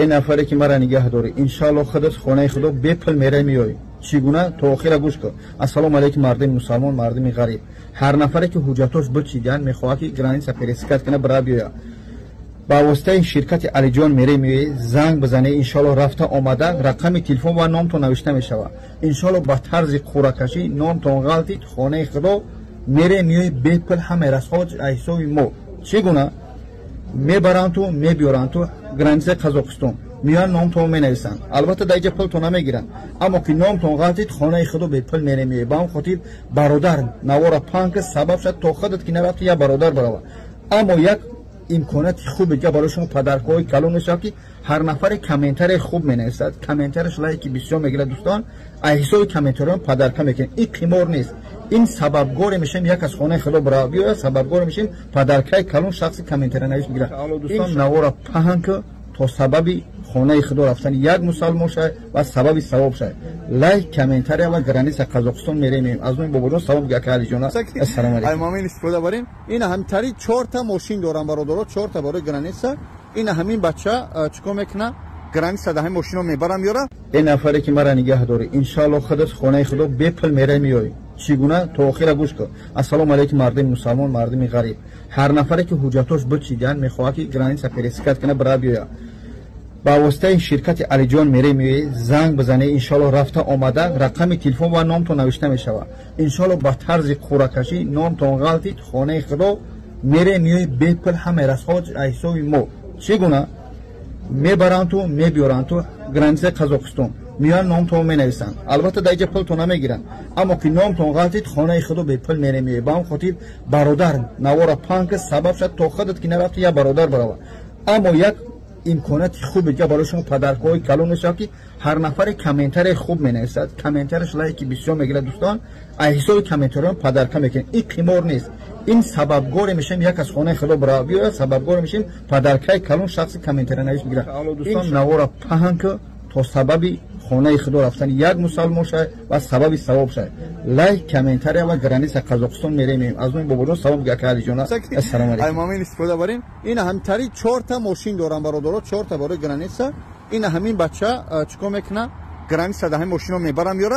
Ин нафаре ки мара нигаҳ дорӣ, иншаалло худат хонаи худо бепул мерай меоӣ. Чӣ гуна? То охира гӯш кун. Ассалому алайкум, мардими мусалмон, мардими ғариб. Ҳар нафаре ки ҳуҷҷатош бичидан мехоҳад, ки граница пересекать кана, бира биёя, ба воситаи ширкати Алиҷон мере меоӣ, занг бизанед, иншоалло рафта омада рақами телефон ва номтон навишта мешавад. Иншоалло ба тарзи қуръакашӣ номтон ғалтид, хонаи худо мере меоӣ бепул, ҳамаи расход аз ҳисоби мо. Чӣ гуна? Мебаранд ту, мебиёранд ту границаи Қазоқистон, меоянд, номтон менависанд. Албатта, дар иҷа пултон намегиранд, аммо ки номтон ғалтид, хонаи худо бепул мере меоӣ. Ба он хотир, бародар, навора паҳн ки сабаб шад, то худат ки нарафти, як бародар барава. Аммо як имконияти хуби дига барои шумо, подаркаҳои калон мешавад, ки ҳар нафаре комментарияи хуб менависад, комментарияш лайки бисёр мегирад, дӯстон, аз ҳисоби комментариён подарка мекунем. Ин қимор нест, ин сабабгоре мешавем, як аз хонаи худо бирава биёяд, сабабгоре мешавем, подаркаи калон шахси комментариянавис мегирад. Дӯстон, навора паҳн ки то сабаби хонаи худо рафтани як мусалмон шавад ва сабаби савоб шавад. Лайк, комментария ва граница Қазоқистон меремем. Аз номи Бобоҷон салом, ака Алиҷон, ассалому алайкум. Аймамин истифода барем. Ина ҳамтари чорта мошин дорам, бародаро, чорта барои граница. Ина ҳамин бача чикор мекуна? Граница да ҳамин мошино мебарам ёра. Ин нафаре ки мара нигаҳ дорӣ, иншаалло худат хонаи худо бепул мерай меоӣ. Чӣ гуна? То охира гӯш кун. Ассалому алайкум, мардими мусалмон, мардими ғариб. Ҳар нафаре ки ҳуҷҷатош бичидан мехоҳад, ки граница пересекать кана, бира биёя, ба воситаи ширкати Алиҷон мере меоӣ, занг бизанед, иншоалло рафта омада рақами телефон ва номтон навишта мешавад. Иншоалло ба тарзи қуръакашӣ номтон ғалтид, хонаи худо мере меоӣ бепул, ҳамаи расход аз ҳисоби мо. Чӣ гуна? Мебаранд ту, мебиёранд ту границаи Қазоқистон, меоянд, номтон менависанд. Албатта, дар иҷа пултон намегиранд, аммо ки номтон ғалтид, хонаи худо бепул мере меоӣ. Ба он хотир, бародар, навора паҳн ки сабаб шад, то худат ки нарафти, як бародар барава. Аммо як имконияти хуби дига барои шумо, подаркаҳои калон мешавад, ки ҳар нафаре комментарияи хуб менависад, комментарияш лайки бисёр мегирад, дӯстон, аз ҳисоби комментариён подарка мекунем. Ин қимор нест, ин сабабгоре мешавем, як аз хонаи худо бирава биёяд, сабабгоре мешавем, подаркаи калон шахси комментариянавис мегирад. Дӯстон, навора паҳн ки то сабаби хонаи худо рафтани як мусалмон шавад ва сабаби савоб шавад. Лайк, комментария ва граница Қазоқистон меремем. Аз номи Бобоҷон салом, ака Алиҷон, ассалому алайкум. Аймамин истифода барем. Ина ҳамтари чорта мошин дорам, бародаро, чорта барои граница. Ина ҳамин бача чикор мекуна? Граница да ҳамин мошино мебарам ёра.